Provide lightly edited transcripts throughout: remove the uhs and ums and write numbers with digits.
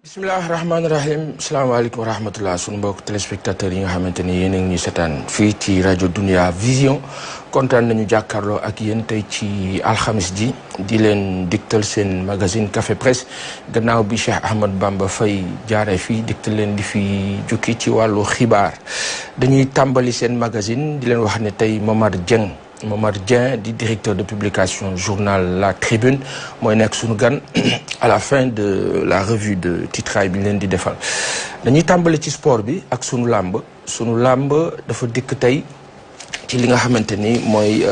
Bismillahirrahmanirrahim. Assalamualaikum warahmatullah. Sunu mbokk téléspectateurs yi nga xamante ni yéen a ngi ñuy seetaan fii ci rajo Dunia Vision kontaan nañu jàkkaarloo ak yéen tey ci alxamis ji di leen diktal seen magazine Café Presse gannaaw bi Cheikh Ahmad Bamba Faye jaaree fii diktal leen di fi jukki ci wàllu xibaar dañuy tàmbali seen magazine di leen wax ne tey Momar Dieng di directeur de publication journal La Tribune mooy nekk suñu gan à la fin de la revue de titrail bi ñu leen di defal dañuy tàmbali ci sport bi ak sunu làmb dafa dikk tey ci li nga xamante ni mooy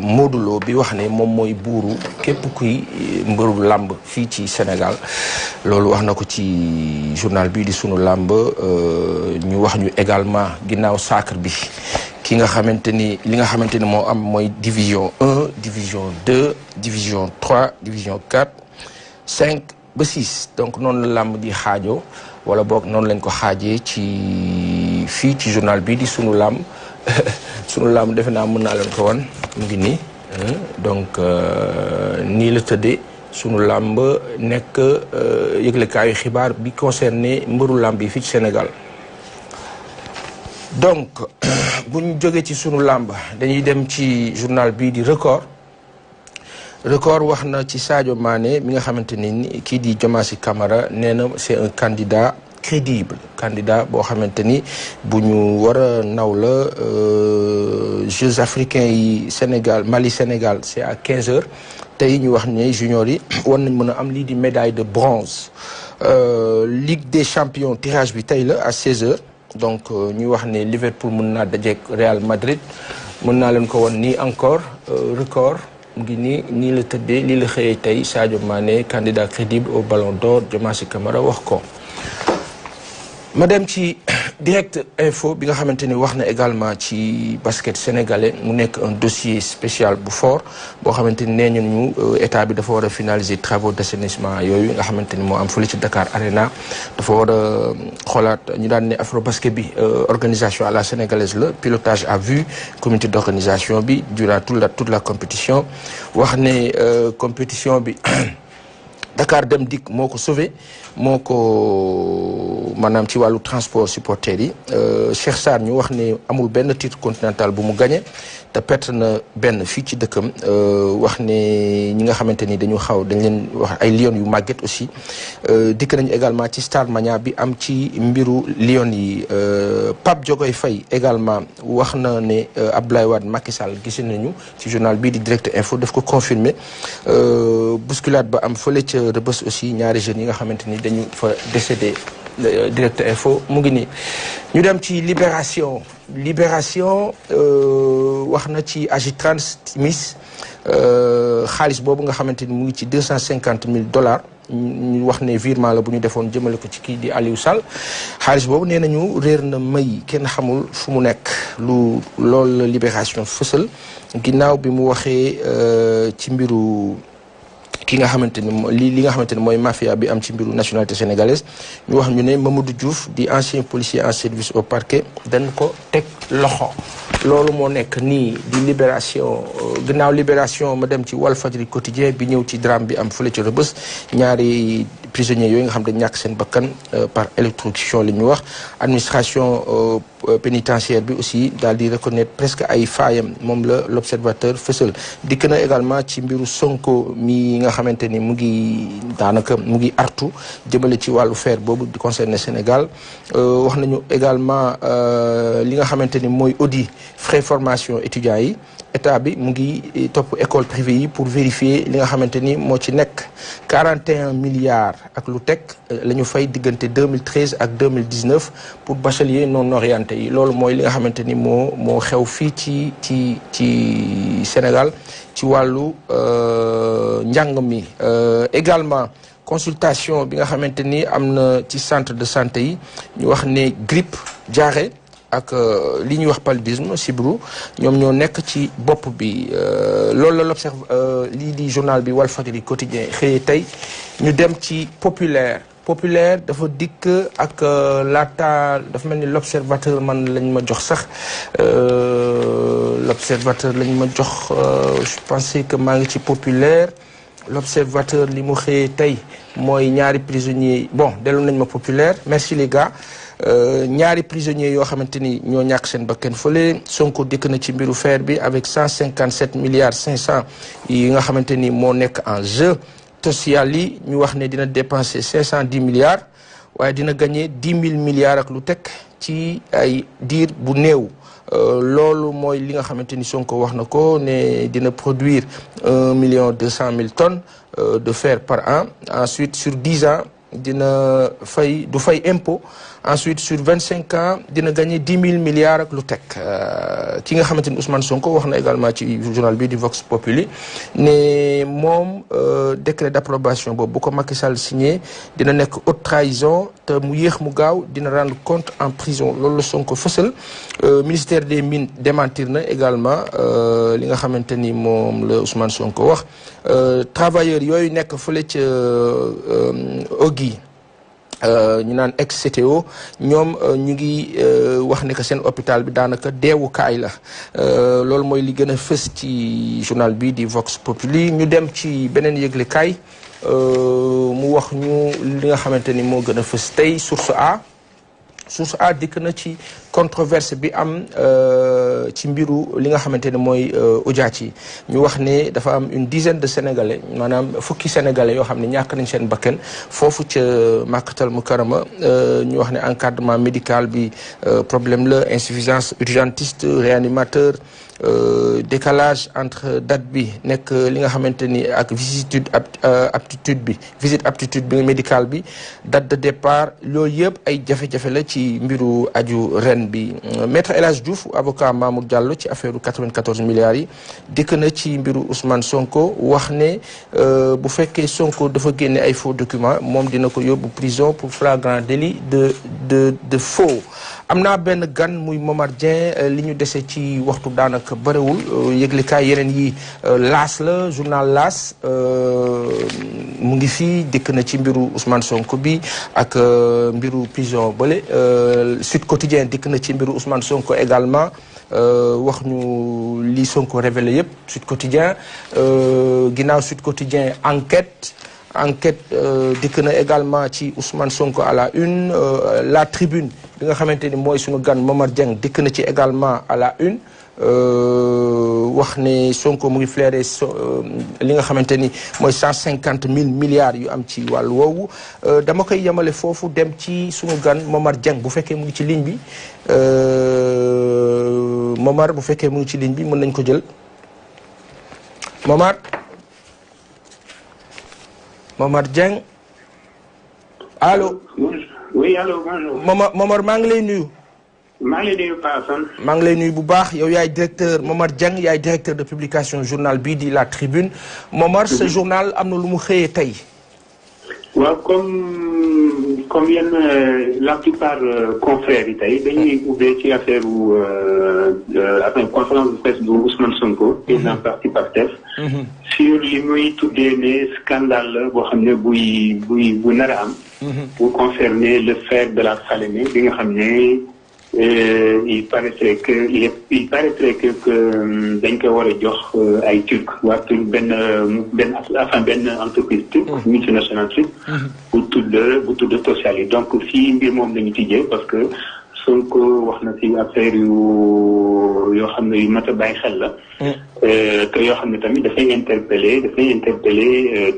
Modou Lo bi wax ne moom mooy buuru képp kuy mbëru làmb fii ci Sénégal loolu wax na ko ci journal bi di sunu làmb ñu wax ñu également ginnaaw sacre bi ki nga xamante ni li nga xamante ni moo am mooy division 1 division 2 division 3 division 4 5 ba 6 donc noonu la làmb di xaajoo wala boog noonu lañ ko xaajee ci fii ci journal bi di sunu làmb sunu làmb defe naa mën naa leen ko wan mu ngi nii donc nii la tëddee sunu làmb nekk yëglekaayu xibaar bi concerné mbëru làmb yi fii ci Sénégal. donc bu ñu jógee ci sunu làmb dañuy dem ci journal bii di record wax na ci Sadio Mané mi nga xamante ni kii di Diomaye Camara nee na c'est un candidat crédible candidat boo xamante ni bu ñu war a naw la Jeux africains yi Mali Sénégal c'est à 15h tey ñu wax ne junior yi war nañ mën a am lii di médaille de bronze Ligue des champions tirage bi tey la à 16h. donc ñuy wax ne Liverpool mën naa dajeek Real Madrid mën naa leen ko won nii encore record mu ngi nii la tëddee lii la xëyee tey Sadio Mané candidat crédible au Ballon d'Or Diomaye Camara wax ko. ma dem ci direct info bi nga xamante ni wax na également ci basket sénégalais mu nekk un dossier spécial bu fort boo xamante ni nee ñu état bi dafa war a finaliser travaux d'assainissement yooyu nga xamante ni moo am fële ci Dakar Arena dafa war a xoolaat ñu daan ne afro basket bi organisation à la sénégalaise la pilotage à vue comité d'organisation bi durant toute la compétition wax ne compétition bi Dakar Dem Dikk moo ko sauvé moo ko maanaam ci wàllu transport supporters yi Cheikh Sarr ñu wax ne amul benn titre continental bu mu gagné te perte na benn fii ci dëkkam wax ne ñi nga xamante ni dañ leen wax ay Lions yu màgget aussi dikk nañu également ci Star Mania bi am ci mbiru Lions yi Pape Diogoy Faye également wax na ne Abdoulaye Wade Macky Sall gis nañu ci journal bii di Direct Info daf ko confirmer bousculade ba am fële ca Rebeuss aussi ñaari jeunes yi nga xamante ni dañu fa décédé Direct Info mu ngi nii ñu dem ci Libération wax na ci Agitrans Timis xaalis boobu nga xamante ni mu ngi ci $250,000 ñu wax ne virement la bu ñu defoon jëmale ko ci kii di Aliou Sall xaalis boobu nee nañu réer na may kenn xamul fu mu nekk loolu la Libération fësal ginnaaw bi mu waxee ci mbiru ki nga xamante ni li nga xamante ni mooy mafia bi am ci mbiru nationalité sénégalaise ñu wax ñu ne Mamadou Diouf di ancien policier en service au parquet dañ ko teg loxo loolu moo nekk nii di Libération ginnaaw Libération ma dem ci Walfadjri quotidien bi ñëw ci drame bi am fële ci Rebeuss ñaari prisonniers yooyu nga xam ne ñàkk seen bakkan par électrocution li ñu wax administration pénitentiaire bi aussi daal di reconnaître presque ay faayam moom la l'observateur fësal dikk na également ci mbiru Sonko mi nga xamante ni mu ngi artu jëmale ci wàllu faire boobu di concerné Sénégal wax nañu également li nga xamante ni mooy audit frais formation étudiants yi état bi mu ngi topp école privée yi pour vérifier li nga xamante ni moo ci nekk 41 milliards ak lu teg la ñu fay diggante 2013 ak 2019 pour bachelier non orienté yi loolu mooy li nga xamante ni moo xew fii ci Sénégal ci wàllu njàng mi également consultation bi nga xamante ni am na ci centre de santé yi ñu wax ne grippe diarrhée ak li ñuy wax paludisme sibru ñoom ñoo nekk ci bopp bi loolu la l'observe lii di journal bi Walfadjri quotidien xëyee tey ñu dem ci populaire dafa dikk ak laata dafa mel ni l'observateur man lañ ma jox sax l'observateur lañ ma jox je pensais que maa ngi ci populaire l'observateur li mu xëyee tey mooy ñaari prisonniers bon dellu nañ ma populaire merci les gars ñaari prisonniers yoo xamante ni ñoo ñàkk seen bakkan fële Sonko dikk na ci mbiru fer bi avec 157 milliards 500 yi nga xamante ni moo nekk en jeu social yi ñu wax ne dina dépenser 510 milliards waaye dina gagner 10 000 milliards ak lu teg ci ay diir bu néew loolu mooy li nga xamante ni Sonko wax na ko ne dina produire 1,2 million tonnes de fer par an ensuite sur 10 ans dina fay du fay impôt ensuite sur 25 ans dina gagner 10 000 milliards ak lu teg ki nga xamante ni Ousmane Sonko wax na également ci journal bi di Vox Populi ne moom décret d'approbation boobu bu ko Macky Sall signé dina nekk haute trahison te mu yéex mu gaaw dina rendre compte en prison loolu la Sonko fësal ministère des mines démentir na également li nga xamante ni moom la Ousmane Sonko wax travailleurs yooyu nekk fële ca Ogi ñu naan ex-CTO ñoom ñu ngi wax ne que seen hôpital bi daanaka deewukaay la loolu mooy li gën a fës ci journal bi di Vox Populi ñu dem ci beneen yëglekaay mu wax ñu li nga xamante ni moo gën a fës tey Source A dikk na ci controverse bi am ci mbiru li nga xamante ne mooy Odiaty yi ñu wax ne dafa am une dizaine de sénégalais maanaam fukki sénégalais yoo xam ne ñàkk nañ seen bakkan foofu ca Makkatal Mukarrama ñu wax ne encadrement médical bi problème la insuffisance urgentiste réanimateur décalage entre date bi nekk li nga xamante ni ak visite aptitude bi médicale bi date de départ loolu yëpp ay jafe-jafe la ci mbiru aju ren bi maître El Hadj Diouf avocat Mamour Diallo ci affaire 94 milliards yi dikk na ci mbiru Ousmane Sonko wax ne bu fekkee Sonko dafa génne ay faux documents moom dina ko yóbbu prison pour flagrant délit de faux am naa benn gan muy Momar Dieng li ñu dese ci waxtu daanaka barewul yëglekaay yeneen yi L'As la journal L'As mu ngi fii dikk na ci mbiru Ousmane Sonko bi ak mbiru prison bële Sud Quotidien dikk na ci mbiru Ousmane Sonko également wax ñu li Sonko révélé yëpp Sud Quotidien ginnaaw Sud Quotidien enquête dikk na également ci Ousmane Sonko à la une la tribune bi nga xamante ni mooy sunu gan Momar Dieng dikk na ci également à la une wax ne Sonko mu ngi flairé li nga xamante ni mooy 150 000 milliards yu am ci wàllu woowu dama koy yemale foofu dem ci sunu gan Momar Dieng bu fekkee mu ngi ci ligne bi Momar bu fekkee mu ngi ci ligne bi mën nañ ko jël Momar Dieng allo. oui allo bonjour. Momar maa ngi lay nuyu. maa ngi lay nuyu Pa Assane. maa ngi lay nuyu bu baax yow yaay directeur Momar Dieng yaay directeur de publication journal bii di La Tribune Momar sa journal am na lu mu xëyee tey. waaw comme yenn la plupart confrères yi tey dañuy ubbee ci affaire conférence de presse bu Ousmane Sonko. président parti Pastef. sur li muy tuddee ne scandale la boo xam ne bu nar a am. bu concerner le fer de la Falémé bi nga xam ne. il paraîtrait que dañ ko war a jox ay turc waa turc benn entreprise turque multinationale turque bu tudd Tosyal yi donc fii mbir moom lañu tijjee parce que Sonko wax na ci affaire yoo xam ne yu mat a bàyyi xel la te yoo xam ne tamit dafay interpeller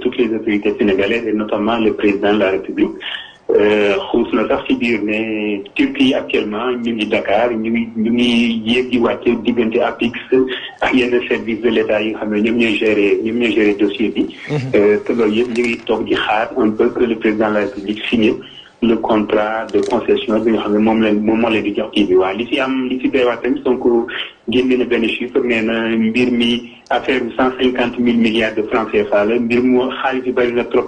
toutes les autorités sénégalaises et notamment le président de la République xuus na sax ci biir ne Turquie actuellement ñu ngi Dakar ñu ngi yéeg di wàcce diggante APIX ak yenn service de l'État yi nga xam ne ñoom ñooy gérer dossier bi te loolu yëpp ñu ngi toog di xaar un peu que le président de la République signe le contrat de concession bi nga xam ne moom moo leen di jox kii bi waaw li fi doy waar tamit donc génne na benn chiffre nee na mbir mi affaire bi 150 000 milliards de francs CFA la mbir mu xaalis bi bëri na trop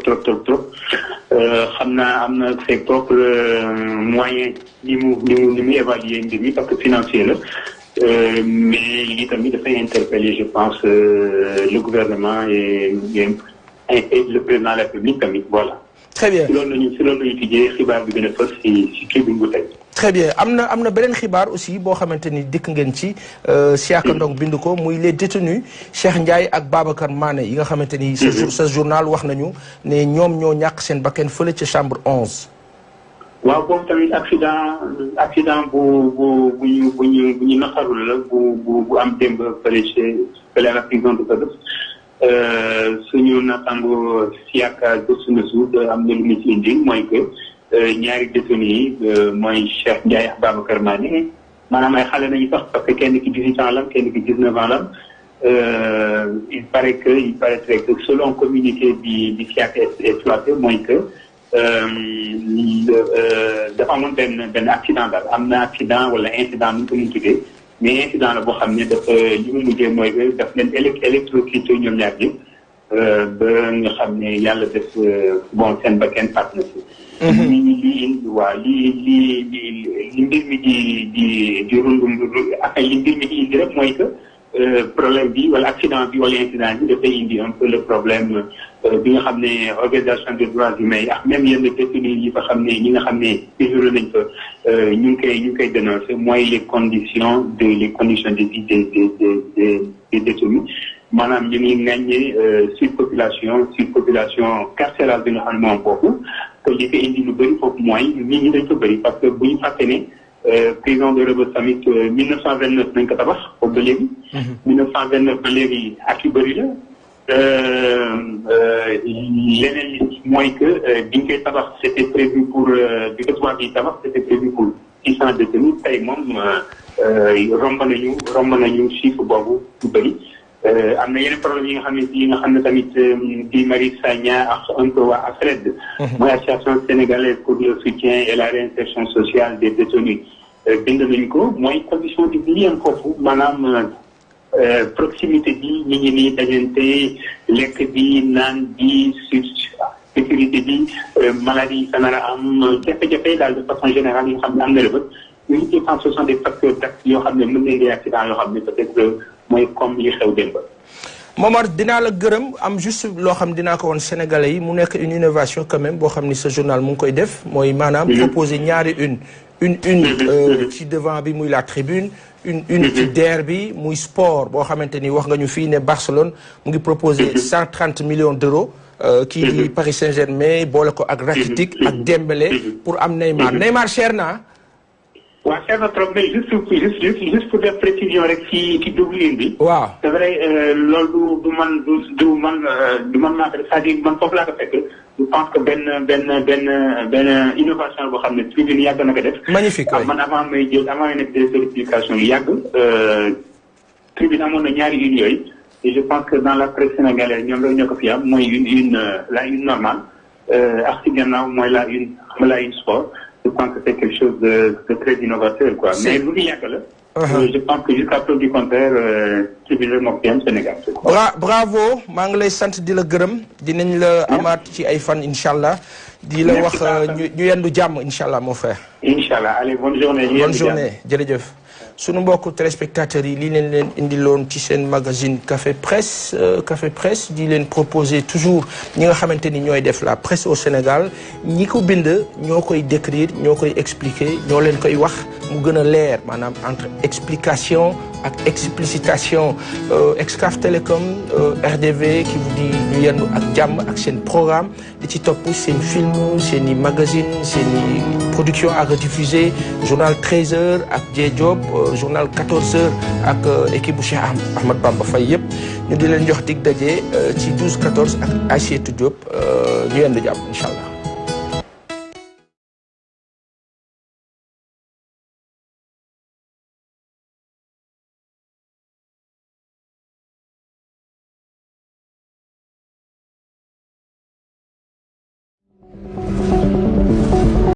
xam naa am na ses propres moyens ni mu évaluer mbir mi parce que financier la mais lii tamit dafay interpeller je pense le gouvernement et le président de la République tamit voilà. très bien si loolu la ñu tijjee xibaar bi gën a fës si tribune bu tey. très bien am na beneen xibaar aussi boo xamante ni dikk ngeen ci Siaka Ndong bind ko muy les détenus Cheikh Ndiaye ak Babacar Mané yi nga xamante ni sa journal wax nañu ne ñoom ñoo ñàkk seen bakkan fële ca chambre 11. waaw boobu tamit accident bu ñu naqarul la bu am démb fële à la prison de Rebeuss suñu natango Siaka gëstu na suuf am na lu mu ci indi mooy que ñaari détenus yi mooy Cheikh Ndiaye ak Babacar Mané maanaam ay xale nañu sax parce que kenn ki 18 ans la kenn ki 19 ans la il paraîtrait que selon communiqué bi Siaka exploité mooy que dafa amoon benn accident daal am na accident wala incident nu ko mun tuddee mais incident la boo xam ne dafa li mu mujjee mooy que daf leen électrocuté ñoom ñaar ji ba nga xam ne yàlla def bon seen bakkan faat na si. li mbir mi di rundum ak li mbir mi di indi rek mooy que problème bi wala accident bi wala incident bi dafay indi un peu le problème bi nga xam ne organisation des droits humains yi ak même yenn détenus yi fa xam ne ñi nga xam ne isolé nañ fa ñu ngi koy dénoncer mooy les conditions de vie des détenus maanaam ñu ngi ŋàññee surpopulation carcérale bi nga xam ne moom foofu te li ko indi lu bëri foofu mooy nit ñi dañ ko bëri parce que bu ñu fàtte ne prison de Rebeuss tamit 1929 nañ ko tabax foofu ba léegi. 1929 ba léegi ak yu bëri la. leneen li mooy que biñ koy tabax c'était prévu pour bi ko tubaab yi tabax c'était prévu pour 600 détenus tey moom romb nañu chiffre boobu lu bëri. am na yeneen problème yi nga xam ne tamit di Marie Sagna ak un peu waa AFRED. mooy association sénégalaise pour le soutien et la réinsertion sociale des détenus bind nañu ko mooy condition de vie am foofu maanaam proximité bi ñi ngi nii dajante lekk bi naan bi sécurité bi maladie yi sa nar a am jafe-jafe daal de façon générale yi nga xam ne am na Rebeuss yooyu ci ce sont des facteurs d'accident yoo xam ne mën nañ di accident yoo xam ne peut-être mooy comme li xew démb. Momar dinaa la gërëm am juste loo xam dinaa ko woon Sénégalais yi mu nekk une innovation quand même boo xam ni sa journal mu ngi koy def mooy maanaam proposer ñaari une ci devant bi muy la tribune une ci DER bi muy sport boo xamante ni wax nga ñu fii ne Barcelone mu ngi proposer 130 millions d'euros kii di Paris Saint-Germain boole ko ak Rakitic ak Dembélé pour am Neymar cher na waaw cher na trop mais juste pour def précision rek ci doublure bi. waaw c'est vrai loolu du man maa ko def c'est-à-dire man foofu laa ko fekk je pense que benn innovation boo xam ne tribune yàgg na ko def. magnifique waay man avant may nekk des certifications yu yàgg tribune amoon na ñaari une yooyu et je pense que dans la presse sénégalaise ñoom loolu ñoo ko fi am mooy la une normale ak ci gannaaw mooy la une sport. Je pense que c'est quelque chose de très innovateur, quoi. Mais lu ñu yàgg la. Je pense que jusqu'à preuve du contraire tribune moo fi am Sénégal. bravo maa ngi lay sant di la gërëm dinañ la amaat ci ay fan incha allah. di la wax ñu yendu jàmm incha allah mon frère. incha allah allez bonne journée. bonne journée jërëjëf. sunu mbokku téléspectateurs yi lii leen indiloon ci seen magazine Café Presse di leen proposer toujours ñi nga xamante ni ñooy def la presse au Sénégal ñi ko bind ñoo koy décrire ñoo koy expliquer ñoo leen koy wax mu gën a leer maanaam entre explication ak explicitation Excaf Télécom RDV qui vous dit ñu yendu ak jàmm ak seen programme di ci topp seen film seen i magazine seen i production à rediffuser journal 13h ak Dieng Diop journal 14h ak équipe bu Cheikh Ahmad Bamba Faye yëpp ñu di leen jox dig daje ci 12-14 ak Aïssatou Diop ñu yendu jàmm incha allah.